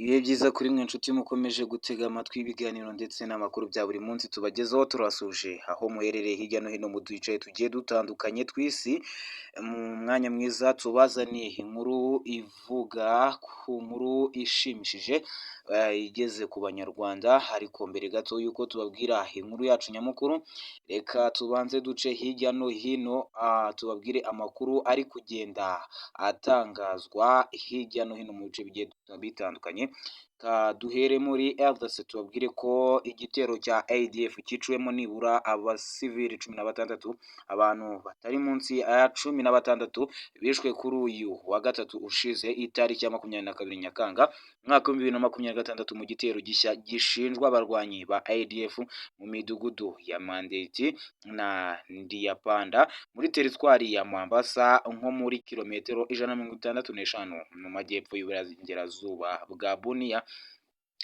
Ibihe byiza kuri mwe nshuti mukomeje gutega amatwi ibiganiro ndetse n'amakuru bya buri munsi tubagezaho. Turasuje aho muherereye hirya no hino mu duce tugiye dutandukanye tw'isi. Mu mwanya mwiza tubazaniye inkuru ivuga ku nkuru ishimishije igeze ku Banyarwanda. Ariko mbere gato y'uko tubabwira inkuru yacu nyamukuru, reka tubanze duce hirya no hino, tubabwire amakuru ari kugenda atangazwa hirya no hino mu bice bigiye bitandukanye. Duhere muri RDC, tubabwire ko igitero cya ADF cyiciwemo nibura abasivili 16, abantu batari munsi ya 16 bishwe kuri uyu wa gatatu ushize, itariki ya 22 Nyakanga umwaka wa 2026, mu gitero gishya gishinjwa abarwanyi ba ADF mu midugudu ya Mandeti na Ndiyapanda muri teritwari ya Mambasa, nko muri kilometero 165 mu majyepfo y'uburengerazuba bwa Bunia.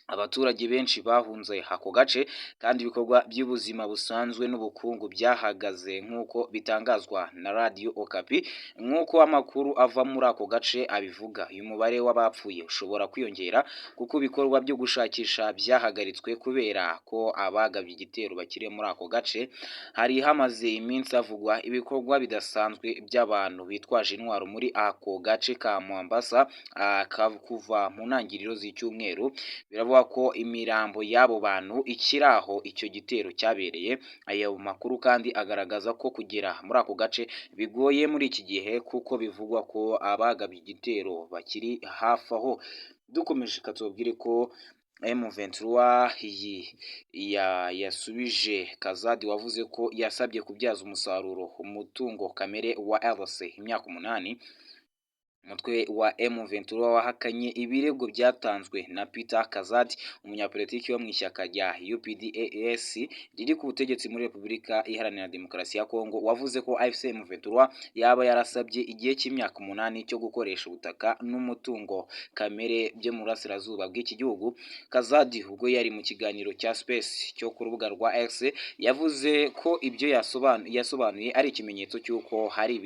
Abaturage benshi bahunze ako gace, kandi ibikorwa by'ubuzima busanzwe n'ubukungu byahagaze, nk'uko bitangazwa na Radiyo Okapi. Nk'uko amakuru ava muri ako gace abivuga, uyu mubare w'abapfuye ushobora kwiyongera kuko ibikorwa byo gushakisha byahagaritswe kubera ko abagabye igitero bakiri muri ako gace. Hari hamaze iminsi havugwa ibikorwa bidasanzwe by'abantu bitwaje intwaro muri ako gace ka Mombasa kuva mu ntangiriro z'icyumweru. Biravugwa ko imirambo y'abo bantu ikiri aho icyo gitero cyabereye. Ayo makuru kandi agaragaza ko kugera muri ako gace bigoye muri iki gihe, kuko bivugwa ko abagabye igitero bakiri hafi aho. Dukomeje, tubabwire ko M23 iyi yasubije Kazadi wavuze ko yasabye kubyaza umusaruro umutungo kamere wa RDC imyaka 8. Umutwe wa M23 wahakanye ibirego byatanzwe na Peter Kazadi, umunyapolitiki wo mu ishyaka rya UPDS riri ku butegetsi muri Repubulika Iharanira Demokarasi ya Kongo, wavuze ko AFC M23 yaba yarasabye igihe cy'imyaka 8 cyo gukoresha ubutaka n'umutungo kamere byo mu burasirazuba bw'iki gihugu. Kazadi, ubwo yari mu kiganiro cya Space cyo ku rubuga rwa X, yavuze ko ibyo yasobanuye ari ikimenyetso cy'uko hari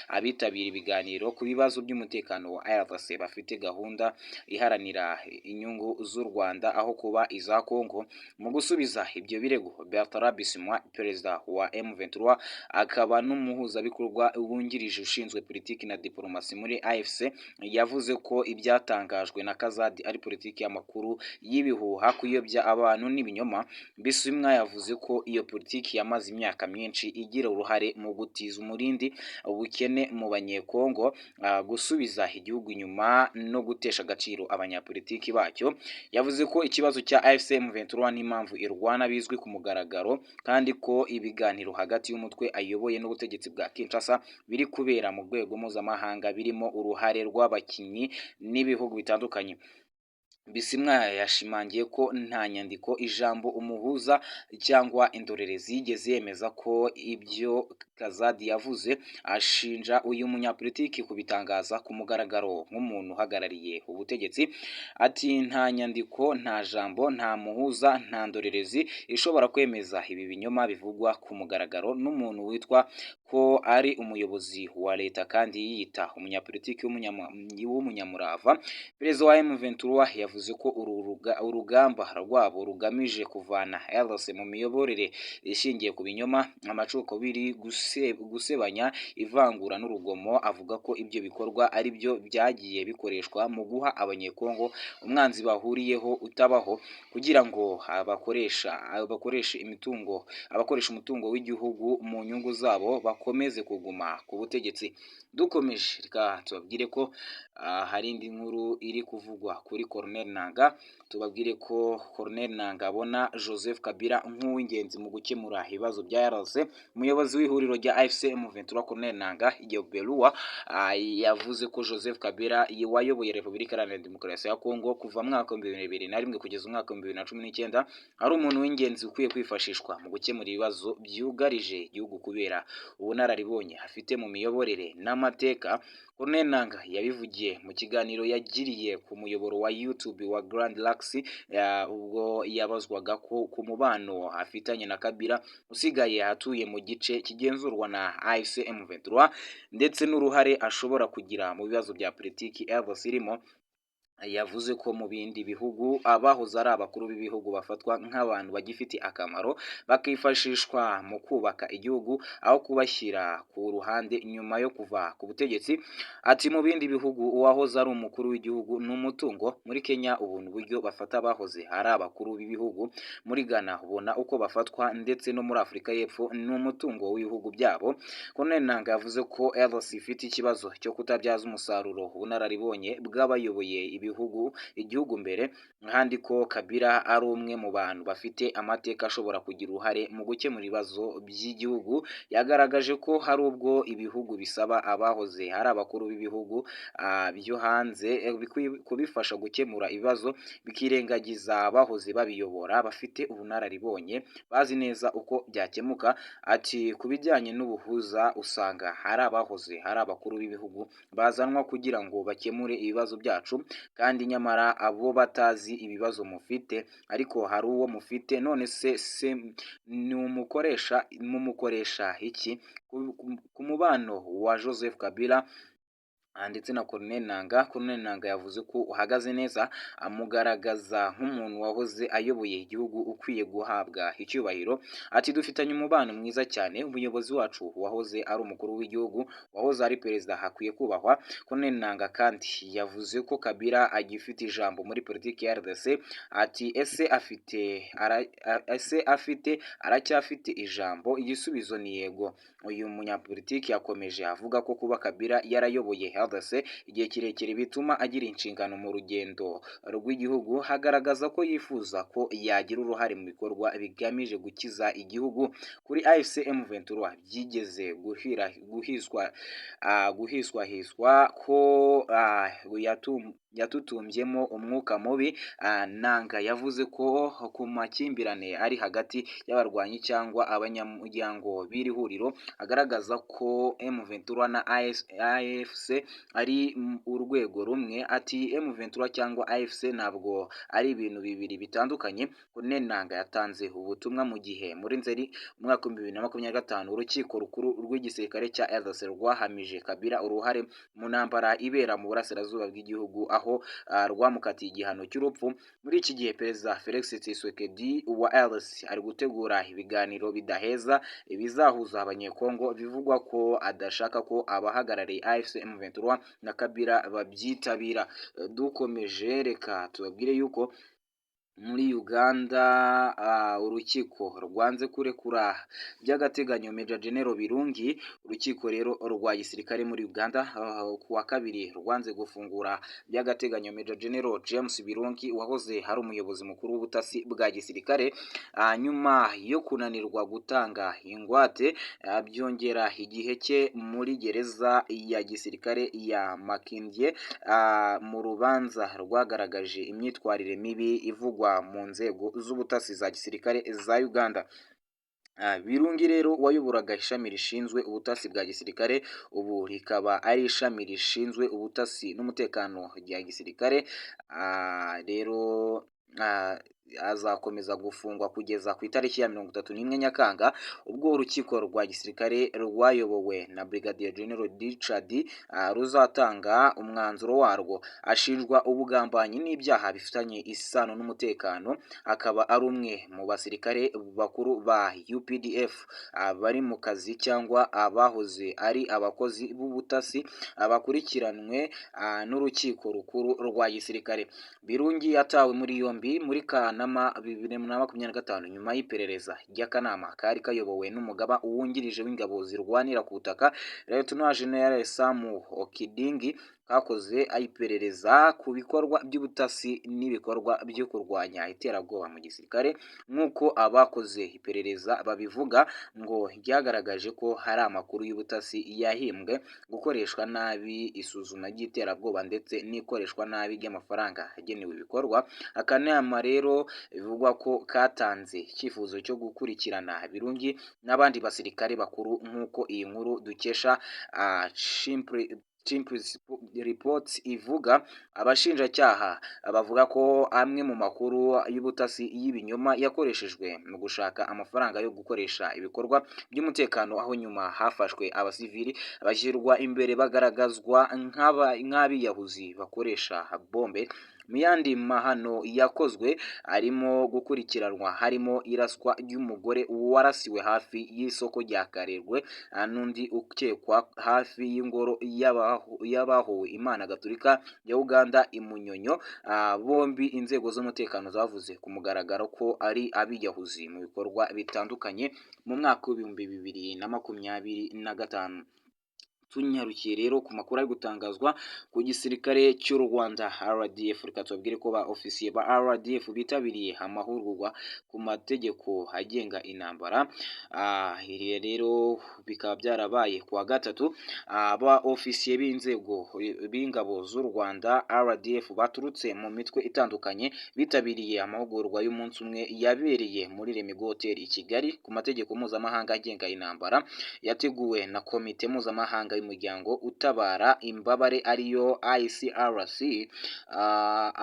abitabira ibiganiro ku bibazo by'umutekano wa RDC bafite gahunda iharanira inyungu z'u Rwanda aho kuba iza Kongo. Mu gusubiza ibyo birego, Bertrand Bisimwa, perezida wa M23 akaba n'umuhuzabikorwa wungirije ushinzwe politiki na diplomasi muri AFC, yavuze ko ibyatangajwe na Kazadi ari politiki y'amakuru y'ibihuha, kuyobya abantu n'ibinyoma. Bisimwa yavuze ko iyo politiki yamaze imyaka myinshi igira uruhare mu gutiza umurindi ubukene mu Banyekongo, gusubiza igihugu inyuma no gutesha agaciro abanyapolitiki bacyo. Yavuze ko ikibazo cya AFC M23 n'impamvu irwana bizwi ku mugaragaro, kandi ko ibiganiro hagati y'umutwe ayoboye n'ubutegetsi bwa Kinshasa biri kubera mu rwego mpuzamahanga, birimo uruhare rw'abakinnyi n'ibihugu bitandukanye. Bisimwa yashimangiye ko nta nyandiko, ijambo, umuhuza cyangwa indorerezi yigeze yemeza ko ibyo Kazadi yavuze, ashinja uyu munyapolitiki kubitangaza ku mugaragaro nk'umuntu uhagarariye ubutegetsi. Ati: "Nta nyandiko, nta jambo, nta muhuza, nta ndorerezi ishobora kwemeza ibi binyoma bivugwa ku mugaragaro n'umuntu witwa ko ari umuyobozi wa leta kandi yiyita umunyapolitiki w'umunyamurava." Perezida wa M23 yavuze ko uru urugamba rwabo rugamije kuvana RDC mu miyoborere ishingiye ku binyoma, amacakubiri, gusebanya, ivangura n'urugomo, avuga ko ibyo bikorwa ari byo byagiye bikoreshwa mu guha Abanyekongo umwanzi bahuriyeho utabaho, kugira ngo abakoresha umutungo w'igihugu mu nyungu zabo bakomeze kuguma ku butegetsi. Dukomeje, reka tubabwire ko hari indi nkuru iri kuvugwa kuri Corneille Nangaa. Tubabwire ko Corneille Nangaa abona Joseph Kabila nk'uw'ingenzi mu gukemura ibibazo bya RDC. Umuyobozi w'ihuriro rya AFC M23, Corneille Nangaa Igeberua, yavuze ko Joseph Kabila wayoboye Repubulika Iharanira Demokarasi ya Kongo kuva mu mwaka wa 2001 kugeza umwaka wa 2019 ari umuntu w'ingenzi ukwiye kwifashishwa mu gukemura ibibazo byugarije igihugu kubera ubunararibonye afite mu miyoborere n'amateka. Corneille Nangaa yabivugiye mu kiganiro yagiriye ku muyoboro wa YouTube wa Grand Lax, ubwo yabazwaga ko ku mubano afitanye na Kabila usigaye atuye mu gice kigenzurwa na AFC M23 ndetse n'uruhare ashobora kugira mu bibazo bya politiki RDC irimo. Yavuze ko mu bindi bihugu abahoze ari abakuru b'ibihugu bafatwa nk'abantu bagifite akamaro, bakifashishwa mu kubaka igihugu aho kubashyira ku ruhande nyuma yo kuva ku butegetsi. Ati: "Mu bindi bihugu uwahoze ari umukuru w'igihugu ni umutungo. Muri Kenya ubona uburyo bafata abahoze ari abakuru b'ibihugu, muri Ghana ubona uko bafatwa, ndetse no muri Afurika y'Epfo ni umutungo w'ibihugu byabo." Corneille Nangaa yavuze ko RDC ifite ikibazo cyo kutabyaza umusaruro ubunararibonye bw'abayoboye ibihugu igihugu mbere, kandi ko Kabila ari umwe mu bantu bafite amateka ashobora kugira uruhare mu gukemura ibibazo by'igihugu. Yagaragaje ko hari ubwo ibihugu bisaba abahoze ari abakuru b'ibihugu byo hanze kubifasha gukemura ibibazo, bikirengagiza abahoze babiyobora bafite ubunararibonye, bazi neza uko byakemuka. Ati: "Ku bijyanye n'ubuhuza, usanga hari abahoze ari abakuru b'ibihugu bazanwa kugira ngo bakemure ibibazo byacu, kandi nyamara abo batazi ibibazo mufite. Ariko hari uwo mufite, none se ni umukoresha, mumukoresha iki?" Ku mubano wa Joseph Kabila ndetse na Corneille Nangaa, Corneille Nangaa yavuze ko uhagaze neza, amugaragaza nk'umuntu wahoze ayoboye igihugu ukwiye guhabwa icyubahiro. Ati: "Dufitanye umubano mwiza cyane. Umuyobozi wacu wahoze ari umukuru w'igihugu, wahoze ari perezida, hakwiye kubahwa." Corneille Nangaa kandi yavuze ko Kabila agifite ijambo muri politiki ya RDC. Ati: "Ese afite, aracyafite ijambo? Igisubizo ni yego." Uyu munyapolitiki yakomeje avuga ko kuba Kabila yarayoboye RDC igihe kirekire bituma agira inshingano mu rugendo rw'igihugu, hagaragaza ko yifuza ko yagira uruhare mu bikorwa bigamije gukiza igihugu. Kuri AFC M23 byigeze guhira guhiswa guhiswahiswa ko yatutumbyemo umwuka mubi, Nangaa yavuze ko ku makimbirane ari hagati y'abarwanyi cyangwa abanyamuryango b'iri huriro, agaragaza ko M23 na AFC ari urwego rumwe. Ati: "M23 cyangwa AFC ntabwo ari ibintu bibiri bitandukanye." Corneille Nangaa yatanze ubutumwa mu gihe muri Nzeri umwaka wa 2025 urukiko rukuru rw'igisirikare cya RDC rwahamije Kabila uruhare mu ntambara ibera mu burasirazuba bw'igihugu, aho rwamukatiye igihano cy'urupfu. Muri iki gihe Perezida Felix Tshisekedi wa RDC ari gutegura ibiganiro bidaheza bizahuza Abanyekongo, bivugwa ko adashaka ko abahagarariye AFC M23 na Kabila babyitabira. Dukomeje, reka tubabwire yuko muri Uganda urukiko rwanze kurekura by'agateganyo Major General Birungi. Urukiko rero rwa gisirikare muri Uganda ku wa kabiri rwanze gufungura by'agateganyo Major General James Birungi wahoze ari umuyobozi mukuru w'ubutasi bwa gisirikare, nyuma yo kunanirwa gutanga ingwate, byongera igihe cye muri gereza ya gisirikare ya Makindye, mu rubanza rwagaragaje imyitwarire mibi ivugwa mu nzego z'ubutasi za gisirikare za Uganda. Birungi rero wayoboraga ishami rishinzwe ubutasi bwa gisirikare, ubu rikaba ari ishami rishinzwe ubutasi n'umutekano rya gisirikare, rero azakomeza gufungwa kugeza ku itariki ya 31 Nyakanga, ubwo urukiko rwa gisirikare rwayobowe na Brigadier General Richard ruzatanga umwanzuro warwo. Ashinjwa ubugambanyi n'ibyaha bifitanye isano n'umutekano, akaba ari umwe mu basirikare bakuru ba UPDF bari mu kazi cyangwa abahoze ari abakozi b'ubutasi bakurikiranwe n'urukiko rukuru rwa gisirikare. Birungi yatawe muri yombi muri Kanama 2025 nyuma y'iperereza ry'akanama kari kayobowe n'umugaba wungirije w'ingabo zirwanira ku butaka, Lieutenant General Sam Okiding, kakoze iperereza ku bikorwa by'ubutasi n'ibikorwa byo kurwanya iterabwoba mu gisirikare. Nk'uko abakoze iperereza babivuga, ngo ryagaragaje ko hari amakuru y'ubutasi yahimbwe, gukoreshwa nabi isuzuma ry'iterabwoba ndetse n'ikoreshwa nabi ry'amafaranga agenewe ibikorwa. Akanama rero bivugwa ko katanze icyifuzo cyo gukurikirana Birungi n'abandi basirikare bakuru, nk'uko iyi nkuru dukesha Chimpreports. Chimps Report ivuga. Abashinjacyaha bavuga ko amwe mu makuru y'ubutasi y'ibinyoma yakoreshejwe mu gushaka amafaranga yo gukoresha ibikorwa by'umutekano, aho nyuma hafashwe abasivili bashyirwa imbere bagaragazwa nk'abiyahuzi bakoresha bombe. Mu yandi mahano yakozwe arimo gukurikiranwa harimo iraswa ry'umugore warasiwe hafi y'isoko rya Karerwe, n'undi ukekwa hafi y'ingoro y'abahowe Imana Gatolika ya Uganda i Munyonyo. Bombi inzego z'umutekano zavuze ku mugaragaro ko ari abiyahuzi mu bikorwa bitandukanye mu mwaka wa 2025. Tunyarukiye rero ku makuru ari gutangazwa ku gisirikare cy'u Rwanda RDF, reka tubabwire ko ba ofisiye ba RDF bitabiriye amahugurwa ku mategeko agenga intambara. Iri rero bikaba byarabaye ku wa gatatu. Aba ofisiye b'inzego b'ingabo z'u Rwanda RDF baturutse mu mitwe itandukanye bitabiriye amahugurwa y'umunsi umwe yabereye muri Lemigo Hotel i Kigali ku mategeko mpuzamahanga agenga intambara, yateguwe na komite mpuzamahanga y'umuryango utabara imbabare ariyo ICRC.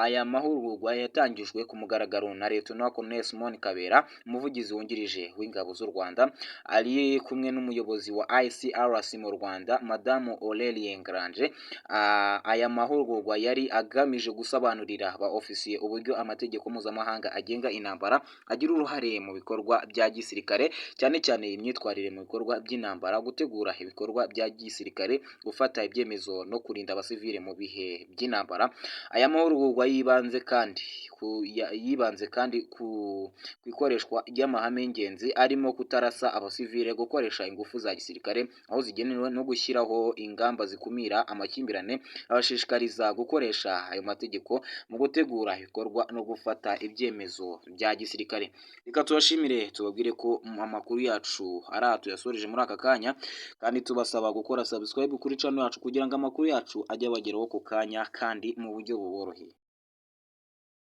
Aya mahugurwa yatangijwe ku mugaragaro na Lieutenant Colonel Simon Kabera, umuvugizi wungirije w'ingabo z'u Rwanda, ari kumwe n'umuyobozi wa ICRC mu Rwanda, Madamu Aurelie Grange. Aya mahugurwa yari agamije gusobanurira ba ofisiye uburyo amategeko mpuzamahanga agenga intambara agira uruhare mu bikorwa bya gisirikare, cyane cyane imyitwarire mu bikorwa by'intambara, gutegura ibikorwa bya gisirikare, gufata ibyemezo no kurinda abasivile mu bihe by'intambara. Aya mahugurwa yibanze kandi ku ikoreshwa ry'amahame y'ingenzi arimo kutarasa abasivile, gukoresha ingufu za gisirikare aho zigenewe no gushyiraho ingamba zikumira amakimbirane, abashishikariza gukoresha ayo mategeko mu gutegura ibikorwa no gufata ibyemezo bya gisirikare. Reka tubashimire, tubabwire ko amakuru yacu ari aha tuyasoreje muri aka kanya, kandi tubasaba gukora subscribe kuri channel yacu kugira ngo amakuru yacu ajye abageraho ku kanya kandi mu buryo buboroheye.